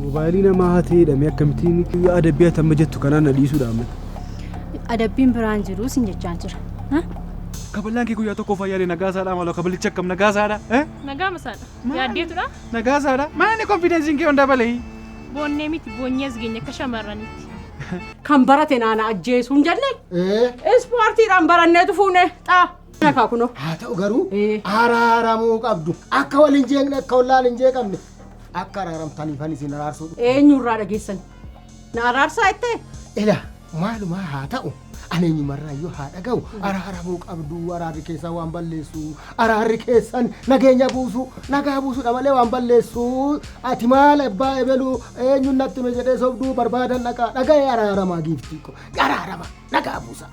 Moobaayilii namaa hatee hidhamee akkamittiin adabbii ati amma jettu kanaan na dhiisuudha amma. Adabbiin biraan jiru sin jechaan jira. Kaballaan kee guyyaa tokkoof ayyaane nagaasaadha maaloo kabalichi akkam nagaasaadha? Nagaa masaadha. Yaaddeetudha? Nagaasaadha. Maali konfidensiin kee hunda balee? Boonnee miti boonyee as geenye akka shamarraniitti. Kan barate naana ajjeesuu hin jenne? Ispoortiidhaan baranneetu fuune xaa. Nakaa kunoo. Haa ta'u garuu araaramuu qabdu. Akka wal hin jeeqne akka wallaal hin jeeqamne akka araaramtaniifan isin araarsuu dhufe. Eenyurraa dhageessan? Na araarsaa jettee? Ila maalumaa haa ta'u ani eenyumarraayyuu haa dhaga'u araaramuu qabdu araarri keessan waan balleessu araarri keessan nageenya buusu nagaa buusudha malee waan balleessu ati maal abbaa ebeluu eenyuun natti hime jedhee sobduu barbaadan dhaqaa dhaga'ee araaramaa giiftii ko araarama nagaa buusa.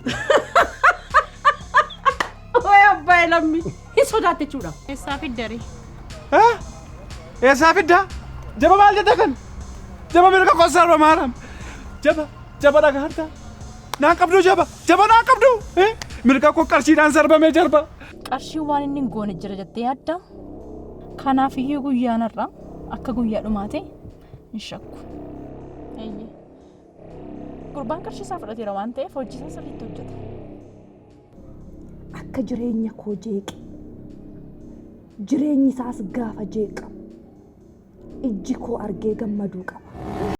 Wayi abbaa lammi hin sodaatte jechuudha. Eessaa fiddaree? Eessaa fiddaa? Jaba maal jette kan? Jaba mirga koo sarba maaram. Jaba jaba dhagaa Naan qabdu jaba jaba naan qabdu. Mirga koo qarshiidhaan sarbamee jarba. Qarshiin waan inni hin goone jira jettee yaadda? Kanaafiyyuu guyyaan har'aa akka guyyaa dhumaate hin shakku. Eeyyee. Gurbaan qarshii isaa fudhateera waan ta'eef hojii isaa sirriitti hojjeta. Akka jireenya koo jeeqe jireenyi isaas gaafa jeeqamu ijji koo argee gammaduu qaba.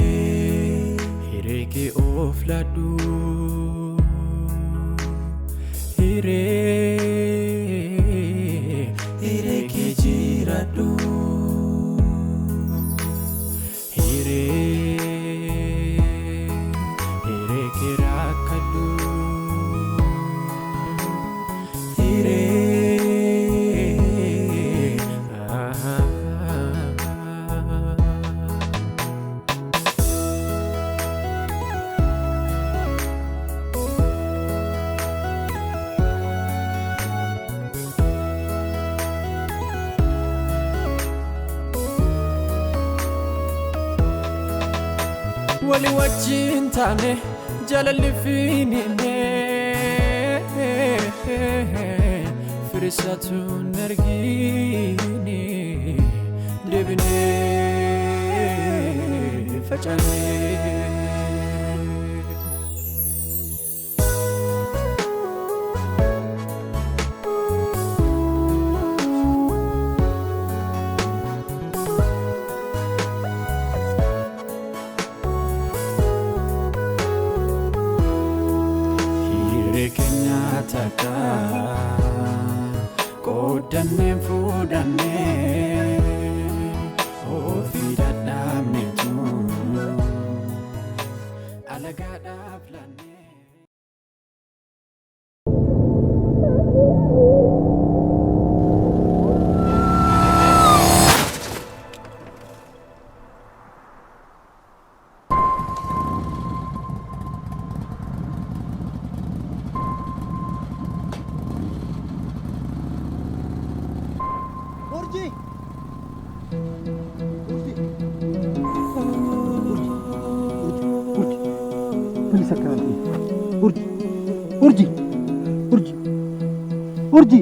Hiree hiree kee of laadhu Hiree hiree kee jiraadhu Hiree hiree kee rakkadhu Hiree Wali wajjin taane jaalalli fiinine firisatu nargine deebine facaane. Hiree keenya takka qooddanneen fuudhannee ofii dadhabneetu alagaadhaaf laannee. Urjii! Bilis akkana ta'e. Urji! Urji! Urji! Urji!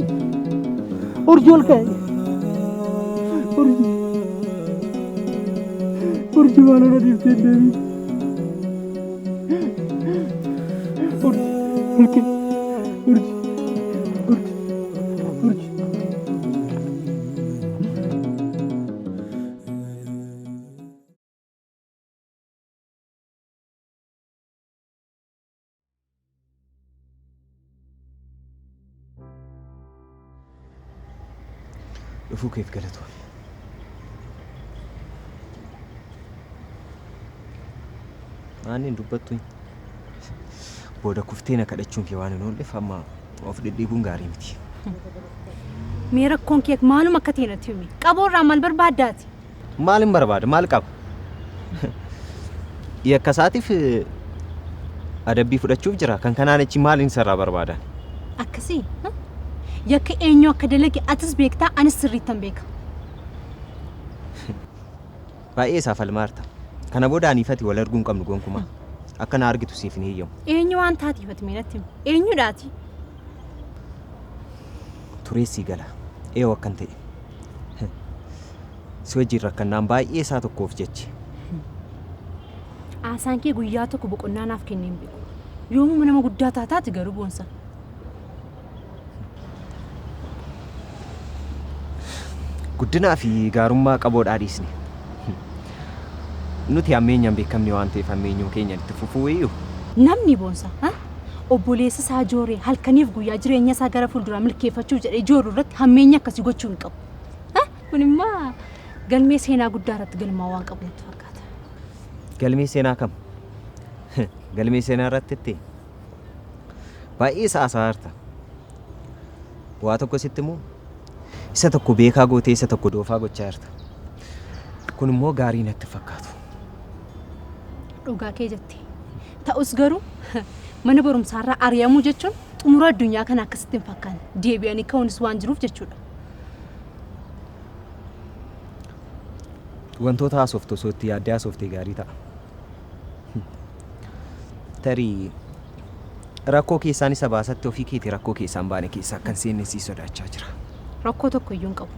Urji ol ka'e! Urji! Urji maal na dhiiftee deemi? Urji! Ol ka'e! Urji! Urji! Urji! Dhufuu keef galatoomi. Maanni hin dubbattu? Booda kuftee na kadhachuun kee waan hin oolleef amma of dhidhiibuun gaarii miti. Mee rakkoon kee maaluma akka ta'e natti himi. Qaboo irraa maal barbaaddaati? Maalin barbaada? Maal qaba? Yakka isaatiif adabbii fudhachuuf jira. Kan kanaan achi maaliin isarraa barbaadan? Akkasii? Yakka eenyu akka dalage atis beektaa anis sirriittan beeka. Baay'ee isaa falmaarta. Kana booda aniif ati wal arguu hin qabnu gonkumaa. Akka na argitu siif hin heeyyamu. Eenyu waan taateef ati mee natti himi? Eenyudha ati? Tureessii gala. Eewu akkan ta'e. Si wajjin rakkannaan baay'ee isaa tokkoof jechi. Haasaan kee guyyaa tokko boqonnaa naaf kennee hin beeku. Yoomuma nama guddaa taataati garuu boonsa. Guddinaa fi gaarummaa qaboodhaa dhiisne. Nuti hammeenyaan beekamne waan ta'eef hammeenyuma keenyan itti fufuu iyyuu. Namni boonsa obboleessa isaa jooree halkaniif guyyaa jireenya isaa gara fuulduraa milkeeffachuuf jedhee jooru irratti hammeenya akkasii gochuu hin qabu. Kun immoo galmee seenaa guddaa irratti galmaa'uu waan qabu natti fakkaata. Galmee seenaa kam? Galmee seenaa irratti itti baay'ee isaa haasa'aarta. Waa tokko sitti immoo isa tokko beekaa gootee isa tokko doofaa gochaa jirta. Kun immoo gaarii natti fakkaatu. Dhugaa kee jette. Ta'us garuu mana barumsaarraa ari'amuu jechuun xumura addunyaa kana akkasitti hin fakkaanne. Deebi'anii ka'uunis waan jiruuf jechuudha. Wantoota haasoftu osoo itti yaaddee haasoftee gaarii ta'a. Tarii rakkoo keessaan isa baasatti ofii keetii rakkoo keessaan baane keessaa akkan seenne sii sodaachaa jira. Rakkoo tokko iyyuu hin qabu.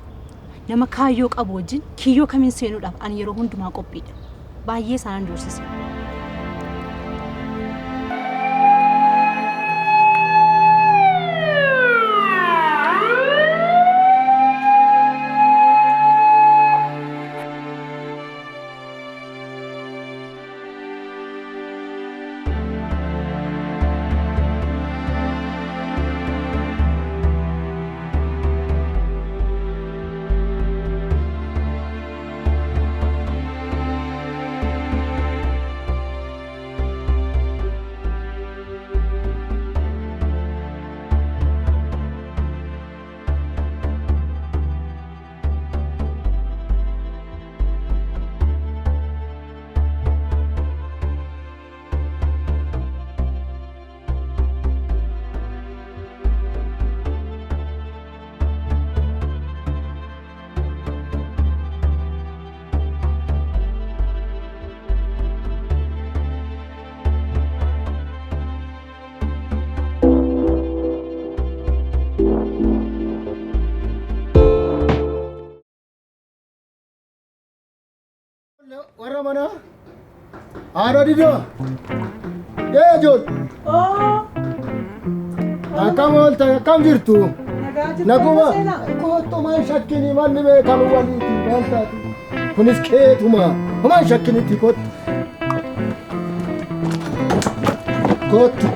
Nama kaayyoo qabu wajjin kiyyoo kamiin seenuudhaaf ani yeroo hundumaa qophiidha. Baay'ee isaanan doorsisa. Warra manaa haadha didoo ee ijool akkam ooltan akkam jirtu naguma kottu maan shakkini manni beekamu waliiti maal taatu kunis keetuma homaan shakkinitti kottu kottu.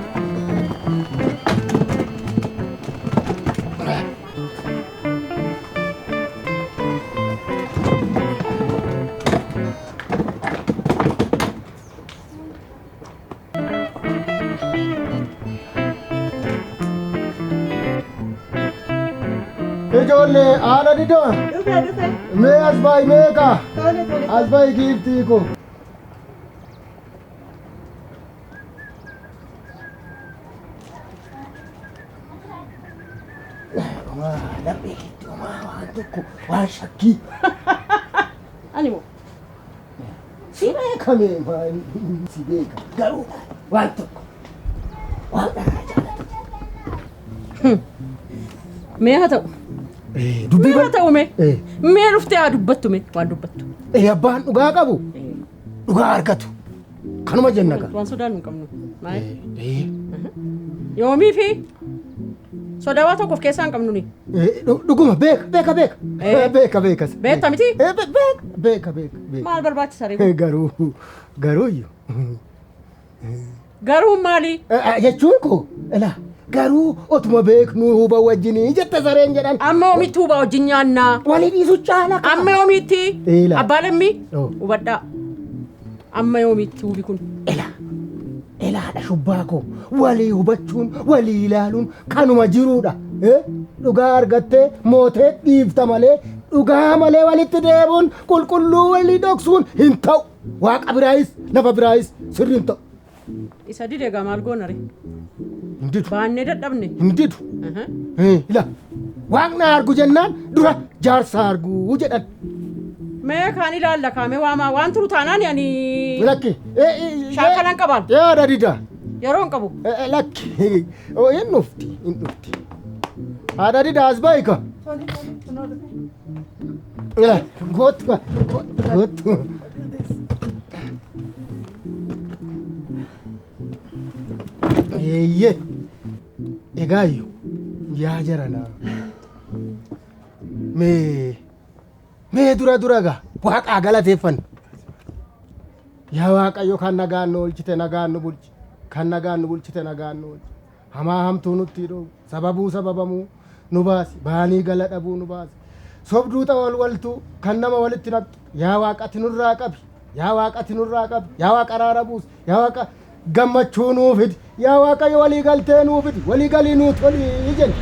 Ijoollee haadha didoo Dhufe dhufe. mee as baayi meeqa Tole tole. as baayi giiftii ko. Laphee keetti homaa waan tokko waan shakkii. Ani moo Si beekame maal si beeka garuu waan tokko waan dhagaa jaalatu. Mee haa ta'u. Dubbii Mee haa ta'u mee. Mee dhuftee haa dubbattu mee waan dubbattu. Abbaan dhugaa qabu dhugaa argatu kanuma jenna gaa. Waan sodaannu hin qabnu. Maal? Yoomii fi sodaa waa tokko of keessaa hin qabnu ni. Dhuguma beeka beeka beeka beeka beeka. Beekta miti? Beeka beeka beeka. Maal barbaachisa ree? Garuu garuu iyyuu. Garuu maali? Jechuun koo ilaa garuu otuma beeknu huba wajjinii jette sareen jedhan. Amma yoomitti huba wajjin nyaannaa? Walii dhiisu caala. Amma yoomitti? Ila. Abbaa lammii? Hubadhaa. Amma yoomitti hubi kun? Ilaadha shubbaa koo walii hubachuun walii ilaaluun kanuma jiruudha. Dhugaa argattee mootee dhiifta malee Dhugaa malee walitti deebi'uun qulqulluu walii dhoksuun hin ta'u. Waaqa biraayis lafa biraayis sirri hin ta'u. Isa dide egaa maal goona ree? Hin didu. Baannee dadhabne. Hin didu. Ila waaqni argu jennaan dura jaarsa arguu jedhan. Mee kaan ilaalla kaamee waamaa waan turu taanaan ani. Lakki. Shaakalan qabaan. Yaada dida. Yeroo hin qabu. Lakki. Hin dhufti hin dhufti. Haadha dida as ba'i ka. Gootu gootu. Eeyyee. Egaayyuu yaa jaranaa. Mee mee dura dura gaa waaqaa galateeffanna. Yaa Waaqayyo kan nagaan nu oolchite nagaan nu bulchi. Kan nagaan nu bulchite nagaan nu oolchi. Hamaa hamtuu nutti hidhuu sababuu sababamuu nu baasi baanii gala dhabuu nu baasi. Sobduu xawalwaltuu kan nama walitti naqxu yaa waaqati nurraa qabi. Yaa waaqati nurraa qabi. Yaa waaqa araara buusi. Yaa waaqa gammachuu nuu fidi. Yaa Waaqayyo walii galtee nuu fidi. Walii galii nuu tolii jenna.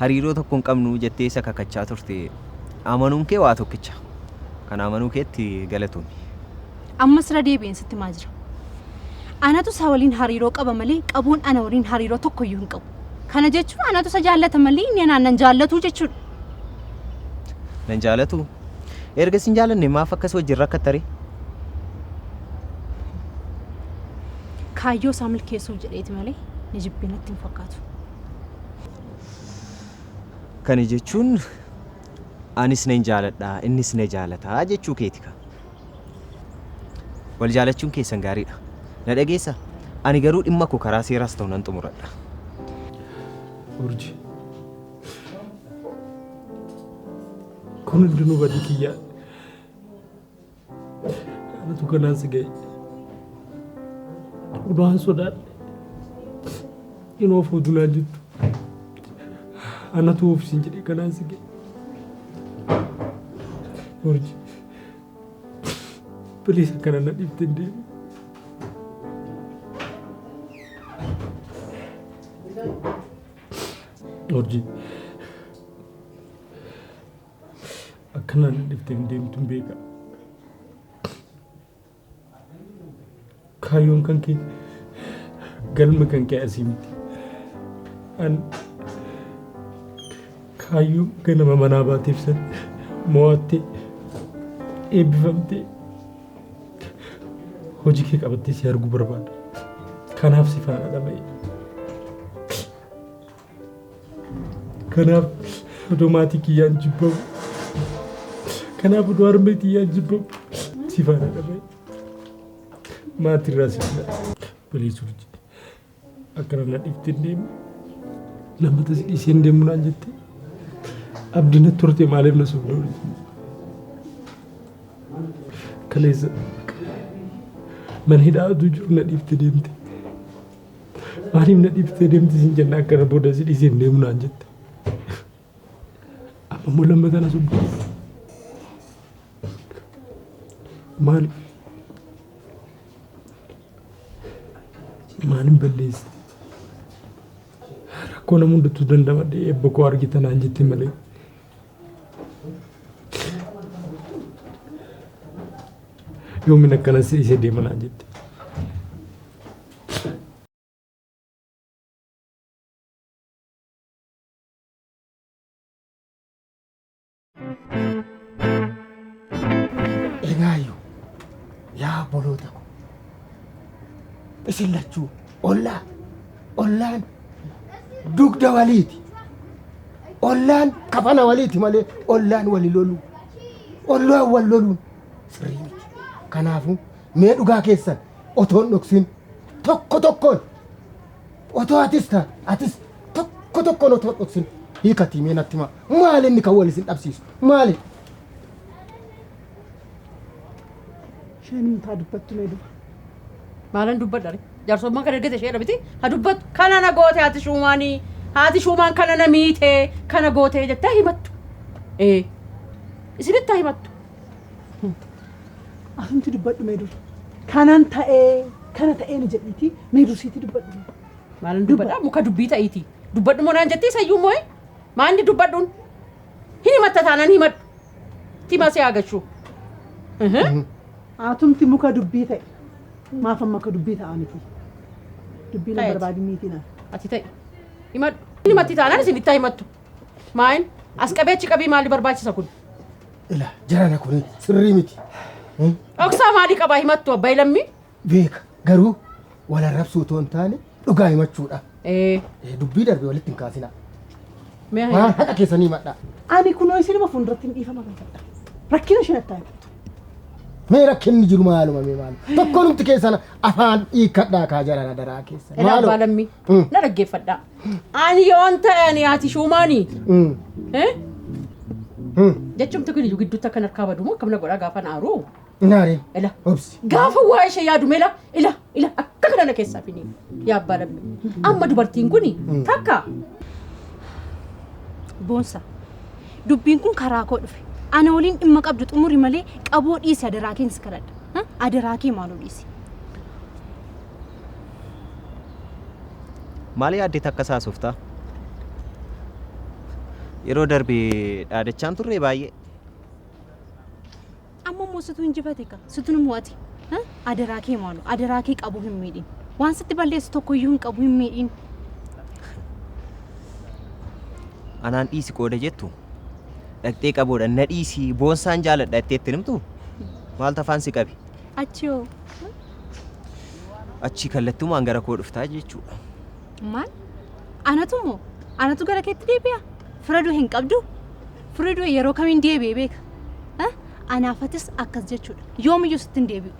Hariiroo tokko hin qabnu jettee isa kakachaa turte amanuun kee waa tokkicha. Kana amanuu keetti galatoomi. Ammas irra deebi'een sitti maa jira. Anatu isa waliin hariiroo qaba malee qabuun ana waliin hariiroo tokkoyyuu hin qabu. Kana jechuun anatu isa jaallata malee inni anaan nan jaallatu jechuudha. Nan jaalatu? Erga sin jaalanne maaf akkas wajjin rakkatta ree? Kaayyoo isaa milkeessuuf jedheeti malee na jibbee natti hin fakkaatu. Kana jechuun anis nan jaaladha innis na jaalata jechuu keeti ka. Wal jaalachuun keessan gaariidha. Na dhageessa? Ani garuu dhimma koo karaa seeraas ta'u nan xumuradha. Urji. Kun hundinuu badii kiyyaa. Anatu kanaan si ga'e. Udaan sodaadhe. Inoo fuulduraan jirtu. Anatu oofisiin jedhee kanaan si ga'e. Urji. Please akkana na dhiiftee hin deemin. Urji. Akkana na dhiiftee hin deemtu hin beeka. Kaayyoon kan kee galma kan kee asii miti. An kaayyoo ganama manaa baateef san mo'attee eebbifamtee hojii kee qabattee si arguu barbaada. Kanaaf si faana dhama'e. Kanaaf odoo maatii kiyyaan jibbamu. Kanaaf odoo harmee kiyyaan jibbamu si faana dhama'e. Maatirraa si fila. Please Urji. Akkana na dhiiftee hin deemin. Lammata si dhiisee hin deemu naan jettee. Abdii natti horte maaliif na sobda Urji? Kaleessa mana hidhaa utuu jiru na dhiiftee deemte. Maaliif na dhiiftee deemte siin jenna akkana booda si dhiisee hin deemu naan jette. Amma immoo lammata na sobda. Maaliif? Maalin balleessite? Rakkoo nama hundattuu dandamadhee eebba koo argita naan jette malee. Yoomin akkana si dhiisee deema naan jette. Egaayyuu yaa obboloota ko isin lachuu ollaa ollaan dugda waliiti ollaan kafana waliiti malee ollaan wali loluu ollaan wal loluun sirrii miti. Kanaafuu mee dhugaa keessan otoo hin dhoksin tokko tokkoon otoo atis taate atis tokko tokkoon otoo hin dhoksin hiikatii mee natti himaa maali inni kan wal isin dhabsiisu maali? Isheen haa dubbattu mee dura. Maalan dubbadha ree? Jaarsummaan kan ergate isheedha miti? Haa dubbattu. Kana na goote haati shuumaanii. Haati shuumaan kana na miite. Kana gootee jettee himattu. Ee. Isinitti haa himattu. Atumti dubbadhu mee dura. Kanan ta'ee kana ta'ee ni jedhiiti mee dursiitii dubbadhu. Maalan dubbadha? Muka dubbii ta'iiti. Dubbadhu moo naan jettii isayyuu moo? Maalli dubbadhuun? Hin himatta taanaan himadhu. Tima si haa gashu. Atumti muka dubbii ta'e. Maaf amma akka dubbii ta'a miti. Dubbii na Ta'eeti. barbaadi miti na. Ati ta'i. Himadhu. Hin himatti taanaan isinitti haa himattu. Maayin as qabee achi qabii maali barbaachisa kun? Ila jarana kun sirrii miti. Dhoksaa maalii qabaa himattu abbaa lammii? Beeka garuu wal arrabsuu otoo hin taane dhugaa himachuudha. Ee. Dubbii darbe walitti hin kaasinaa. Mee Waan haqa keessanii himadhaa. Ani kunoo isinuma fuulduratti hin dhiifama gaafadha. Rakkina isheen attaa himattu. Mee rakkinni jiru maaluma mee maaluma. Tokkoonumti keessan afaan hiikkadhaa kaa jarana daraa keessan. Ila abbaa lammii. Na dhaggeeffadhaa. Ani yoon ta'e ani haati shuumaanii. Eh? Jechumti kun iyyuu gidduutti akkan harkaa badu moo akkam na godhaa gaafa na aaru? Naariin. Ila. Obsi. Gaafa waa ishee yaadu meela ila ila akka kana na keessaa fini yaa abbaa lammii. Amma dubartiin kuni takka Boonsa. Dubbiin kun karaa koo dhufe. Ana waliin dhimma qabdu xumuri malee qaboo dhiisi adaraa keen si kadhadha. Ha? Adaraa kee maaloo dhiisi. Maal yaaddeet akkas haasoftaa? Yeroo darbe dhaadachaan turre baay'ee. Amma immoo situ injifate ka. Situ nu mo'ate. Ha? Adaraa kee maaloo adaraa kee qabuu hin miidhin. Waan sitti balleessu tokko iyyuu hin qabu hin miidhin. Anaan dhiisi qooda jettu dhaqxee qaboodha na dhiisi boonsaan jaaladha jettee itti himtu maaltu afaan si qabe? Achi hoo? Achii kallattumaan gara koo dhuftaa jechuudha. Maal? Anatu moo? Anatu gara keetti deebi'a? Fira du'e hin qabdu? Firri du'e yeroo kamiin deebi'ee beeka? Ha? Anaaf atis akkas jechuudha. Yoomiyyuu sitti hin deebi'u.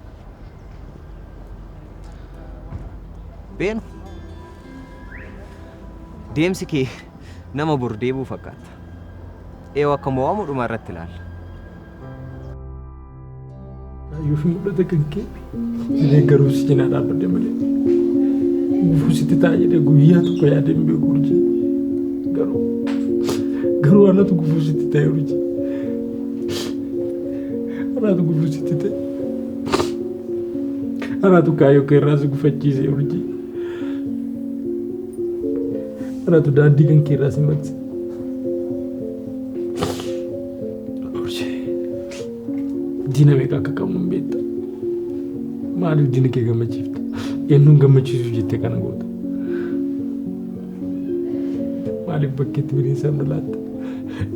Beenu. Deemsi kee nama bor deebi'u fakkaata. Eewu akka mo'amu dhuma irratti ilaalla. Kaayyoo fi mul'ata kan kee jedhee garuu si cinaa dhaabbadhe malee gufuu sitti ta'a jedhee guyyaa tokko yaadee hin beeku urjii. Garuu garuu anatu gufuu sitti ta'e urjii. Anatu gufuu sitti ta'e. Anatu kaayyoo kee irraa si gufachiise urjii. Anatu daandii kan kee irraa si maqse. Urjii. Diina meeqa akka qabnu hin beekta. Maaliif diina kee gammachiifta? Eenyuun gammachiisuuf jettee kana goota? Maaliif bakkeetti bineensaaf nu laatta?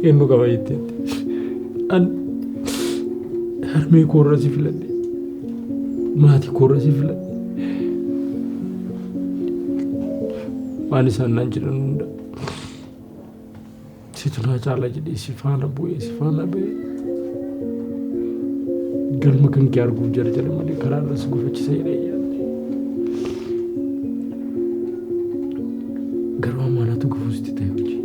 Eenyu qaba jetteetti? An harmee koorra si filadhe. Maatii koorra si filadhe. Waan isaan naan jedhan hunda. Situ naa caala jedhee si faana bu'ee si faana ba'ee galma kan kee arguuf jarjare malee karaa irra si gufachisa jedhee yaadne. Garuu amma anatu gufuu sitti ta'e hojii.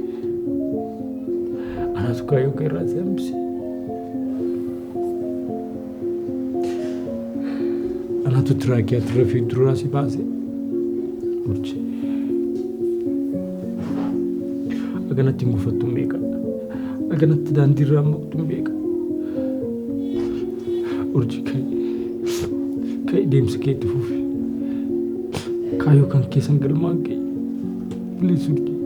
Anatu kaayyoo kee irraa si hambise. Anatu tiraakii ati irra fiigdu duraa si baase. Urjii. Aganatti hin gufattu hin beeka. Aganatti daandii irraa maqtu hin beeka. Urjii ka'i. Ka'ii deemsa kee itti fufi. Kaayyoo kan keessan galmaan ga'i. Please Urjii.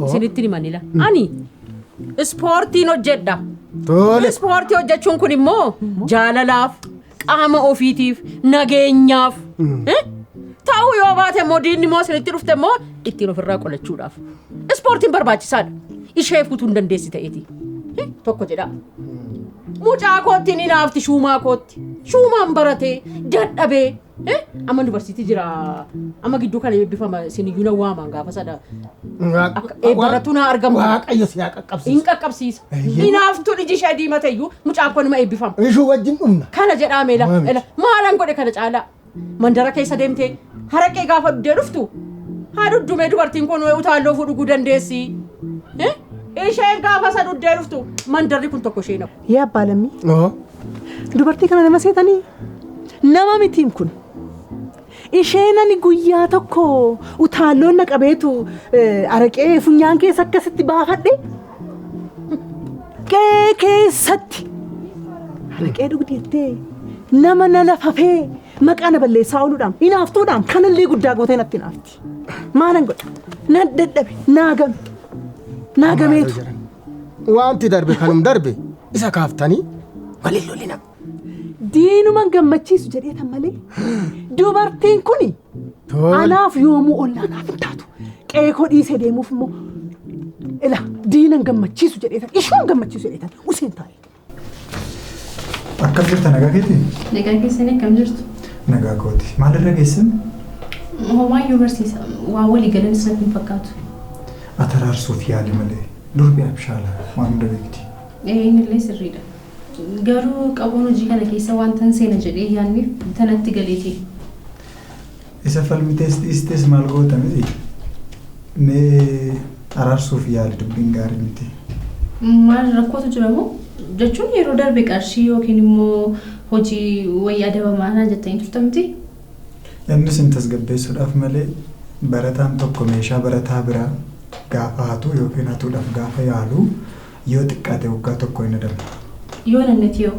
Isinitti himanila. Ani ispoortiin hojjedha. Tole. Ispoortii hojjechuun kun immoo jaalalaaf, qaama ofiitiif, nageenyaaf. Ta'uu yoo baate immoo diinni immoo isinitti dhufte immoo ittiin ofirraa qolachuudhaaf. Ispoortiin barbaachisaadha. Ishee fuutuu hin dandeessi ta'eeti. Tokko jedha. Mucaa kootti ni naafti shuumaa kootti. Shuumaan baratee dadhabee. Amma yuunivarsiitii jira. Amma gidduu kana eebbifama isiniyyuu na waamaan gaafa sana. Eebbarrattuu naa argamu. Waaqayyo si haa qaqqabsiisu. Hin qaqqabsiisa. Hinaaftuun iji ishee diimate iyyuu mucaan kun nama eebbifama. Ishuu wajjin dhumna. Kana jedhaa meela. Maalan godhe kana caalaa. Mandara keessa deemtee haraqee gaafa dhuddee dhuftu. Haa dhuddumee dubartiin kun utaalloo fuudhuu dandeessi. Isheen gaafa isa dhuddee dhuftu mandarri kun tokko ishee naqu. Yaa abbaa lammii. Dubartii kana nama seetanii? Nama mitiin kun. Isheen ani guyyaa tokko utaalloon na qabeetu araqee funyaan keessa akkasitti baafadhe. Qe'ee keessatti araqee dhugdeettee nama na lafafee maqaa na balleessaa ooluudhaan hinaaftuudhaan kanallee guddaa gootee natti hinaafti. Maalan godha? Nan dadhabe, naa game. Naa gameetu. Wanti darbe kanum darbe isa kaaftanii waliin lolina. Diinuman gammachiisu jedheetan malee dubartiin kuni anaaf yoomuu ollaa naaf hin taatu. Qe'ee koo dhiisee deemuuf immoo ila diinan gammachiisu jedheetan ishuun gammachiisu jedheetan useen taa'e. Akkam jirta nagaa keetii? Nagaa keessanii akkam jirtu? Nagaa kooti. Maalirra geessan? Homaayyuu barsiisa. Waa walii galan isatti hin fakkaatu. Ati araarsuuf yaali malee durbi abshaala waan hunda beekti. Innillee sirriidha. Garuu qaboon hojii kana keessa wanta hin seena jedhee yaadneef tanatti galeeti. Isa falmitees dhiistees maal goota miti? Mee araarsuuf yaali dubbiin gaarii miti. Maal rakkootu jira moo? Jechuun yeroo darbe qarshii yookiin immoo hojii wayii adabamaa naa jettanii turtan miti? Innis hin tasgabbeessuudhaaf malee barataan tokko meeshaa barataa biraa gaafa hatu yookiin hatuudhaaf gaafa yaalu yoo xiqqaate waggaa tokko hin adabama. Yoo nanneti yoo?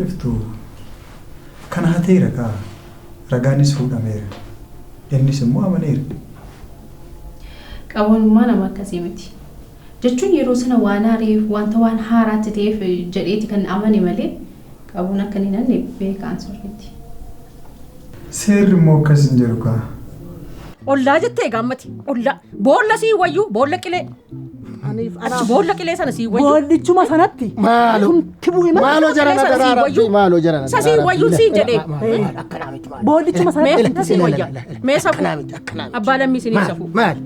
Iftuu kana hateera kaa ragaanis fuudhameera. Innis immoo amaneera. Qaboonummaa nama akkasii miti. Jechuun yeroo sana waan aareef wanta waan haaraatti ta'eef jedheeti kan amane malee qaboon akka hin nanne beekaan sirriitti. Seerri immoo akkas hin jedhu kaa. Ollaa jettee gaammati. Ollaa. Boolla sii wayyuu boolla qilee. Achi boolla qilee sana sii wayyuu. Boollichuma sanatti. Maaloo. Tumti bu'e malee. Maaloo jarana daraa rabbii maaloo jarana. Isa sii wayyuu siin jedhee. Boollichuma sanatti. Mee sii wayya. Mee safuu. Abbaa lammii sinii safuu. Maal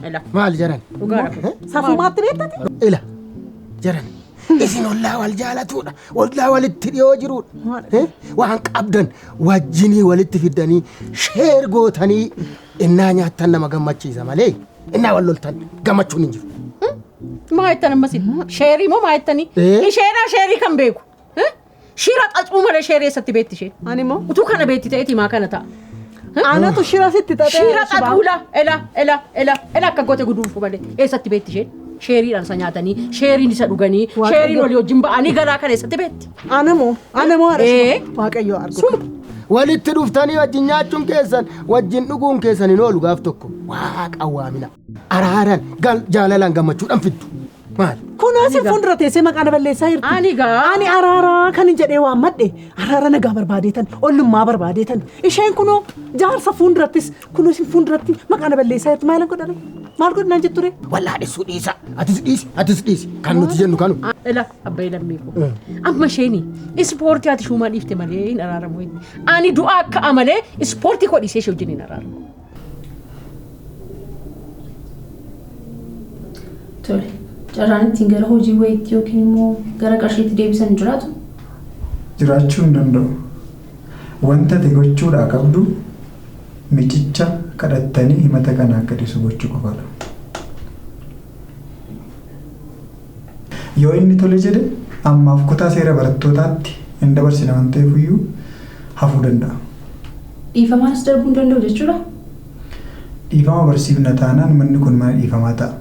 maal jaran. Dhugaadha. Safuu maatti beektati? Ila jaran. Isin ollaa wal jaalatuudha. Ollaa walitti dhiyoo jiruudha. Waan qabdan wajjinii walitti fiddanii sheer gootanii innaa nyaattan nama gammachiisa malee innaa wal loltan gammachuun hin jiru. Maa jettan ammas sheerii moo maa jettanii? Isheenaa sheerii kan beeku. Shira xaxuu malee sheerii eessatti beekti isheen? Ani immoo. Utuu kana beekti ta'eeti maa kana ta'a? Anatu shira sitti xaxee. Shira xaxuula ela ela ela ela akka goote guduunfu malee eessatti beekti isheen? Sheeriidhaan isa nyaatanii, sheeriin isa dhuganii, sheeriin walii wajjin ba'anii galaa kana eessatti beekti? Anamoo anamoo haadha Waaqayyo argu. Walitti dhuftanii wajjin nyaachuun keessan wajjin dhuguun keessan hin oolu gaaf tokko waaqa waamina. Araaran jaalalaan gammachuudhaan fiddu. Maal? Kunoo si fuuldura teessee maqaa na balleessaa jirti. Ani gaa. Ani araaraa kan hin jedhee waammadhe araara nagaa barbaadeetan ollummaa barbaadeetan isheen kunoo jaarsa fuuldurattis kunoo isin fuulduratti maqaa na balleessaa jirti maalan godhare maal godhinaan jettu ree. Wallaa dhisuu dhiisa. Atis dhiisi atis dhiisi kan nuti jennu kanu. Ila abbaa lammii koo. Amma isheeni ispoortii ati shuumaa dhiifte malee hin araaramu inni. Ani du'aa akka amalee ispoortii koo dhiisee ishee wajjin hin araaramu. Tole. Carraan ittiin gara hojii wayiitti yookiin immoo gara qarshiitti deebisan hin jiraatu? Jiraachuu hin danda'u. Wanta ati gochuudhaa qabdu micicha kadhattanii himata kana akka dhiisu gochuu qofaadha. Yoo inni tole jedhe ammaaf kutaa seera barattootaatti hin dabarsine waan ta'eefuyyuu hafuu danda'a. Dhiifamaanis darbuu hin danda'u jechuudha? Dhiifama barsiifna taanaan manni kun mana dhiifamaa ta'a.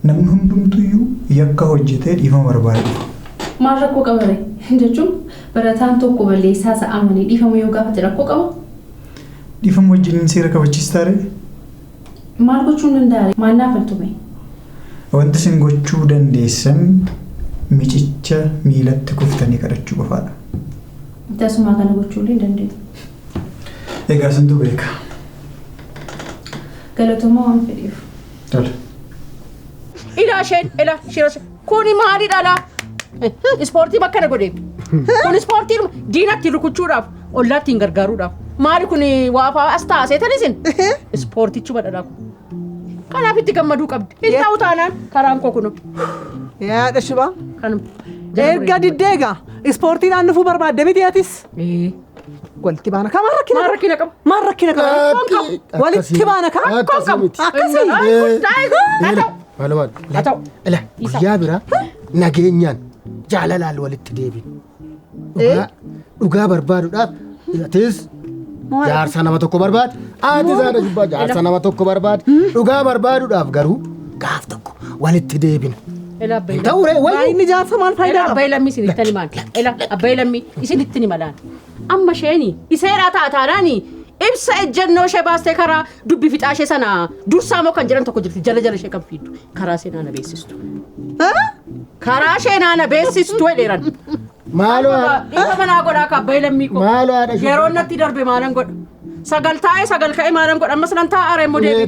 Namni hundumtuyyuu yakka hojjetee dhiifama barbaada dhufa. Maal rakkoo qaba ree? Jechuun barataan tokko balleessaa isaa amanee dhiifama yoo gaafate rakkoo qaba? Dhiifama wajjin seera kabachiistaa ree? Maal gochuu hin danda'a ree? Maal naaf faltume? Wanti isin gochuu dandeessan micicha miilatti kuftanii kadhachuu qofaadha. Tasumaa kana gochuullee hin dandeenyu. Egaa isintu beeka. Galatoomaa waan fedheef. Tole. Ilaa isheen ilaa shira kuni maali dhala? Ispoortii bakka na godhe. Kun ispoortii diinatti rukuchuudhaaf ollaatti hin gargaaruudhaaf. Maali kun waa fa'aa as taasee tan isin? Ispoortichuma dhala kun. Kanaaf itti gammaduu qabdi. Hin ta'u taanaan karaan koo kuno. Yaada shibaa. Kanuma. Erga diddee egaa ispoortiidhaan dhufuu barbaadde miti atis. Walitti baana kaa maal rakkina Maal rakkina qaba? Maal rakkina qaba? Walitti baana kaa Akkasii miti. Akkasii. Maal maal. Ila guyyaa biraa nageenyaan jaalalaan walitti deebinu. Dhugaa barbaaduudhaaf atis jaarsa nama tokko barbaade atis haadha jubbaa jaarsa nama tokko barbaade dhugaa barbaaduudhaaf garuu gaaf tokko walitti deebina. Ila abbaa Ta'uu ree wayii. Inni jaarsa maal faayidaa Ila qaba? abbaa lammii isinitti himaan. Ila abbaa lammii isinitti himalaan. Amma isheeni iseeraa ta'a taanaani ibsa ejjennoo ishee baastee karaa dubbi fixaa ishee sana dursaa moo kan jedhan tokko jirti jala jala ishee kan fiiddu karaa seenaa na beeksistu. Karaa ishee na beeksistu jedheeran. Maaloo Dhiifa manaa godhaa ka abbaa lammii koo. Maaloo haadha shubaa. Yeroo natti darbe maalan godha. Sagal taa'ee sagal ka'ee maalan godha ammas nan taa'aa reemmoo deebi.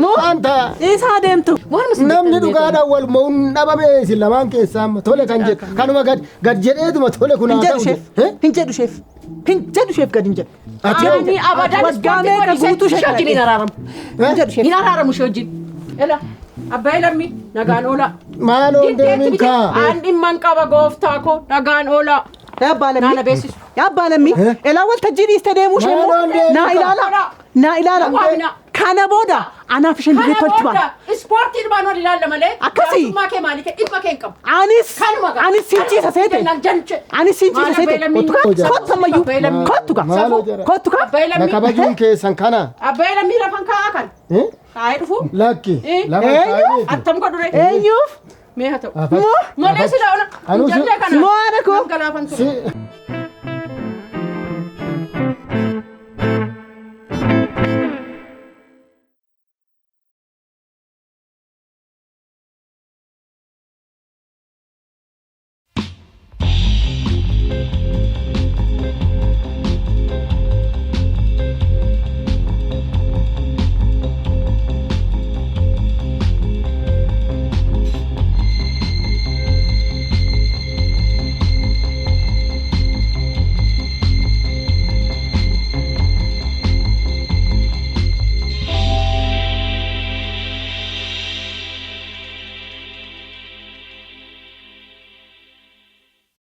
Waan ta'a. Isaa deemtu. Namni dhugaadhaan wal mo'uun dhabame isin lamaan keessaa amma tole kan jedhu kanuma gad gad jedheetuma tole kun Hin haa jedhu ta'u isheef. Hin jedhu isheef. Hin jedhu isheef gad hin jedhu. Ani abadan Waggaa meeqa guutuu ishee ishee wajjin hin araaramu. Hin jedhu isheef. Hin araaramu ishee wajjin. Ela abbaa lammii nagaan oolaa. Maaloo hin deemin kaa. Aan dhimma hin qaba gooftaa koo nagaan oolaa. Abbaa lammii. Naana beeksisu. Abbaa lammii. Elaa waltajjii dhiistee deemuu ishee immoo naa ilaala. Naa ilaala. Kana booda anaaf isheen Kana dirree tolchi booda baana. ispoortii ilmaan wal ilaalla malee. Akkasii. Jaarsummaa kee maalii kee dhimma kee hin qabu. Anis Kanuma gaa. anis siin ciisa seete. Jennaan janche. Anis siin ciisa seete. Kottu kaa. Kottu ammayyuu. Kottu kaa. Kottu kaa. Abbaa Na lammii. kabajuun keessan kana. Abbaa lammii lafan kaa'aa kan. Kaa'ee dhufu. Lakki. Lafa kaa'eeti. Attam godhu ree. Eenyuuf? Mee haa ta'u. Afat. Malee sila ona. Anuu si- Jallee kana. Moo haadha koo. Galaafan ture.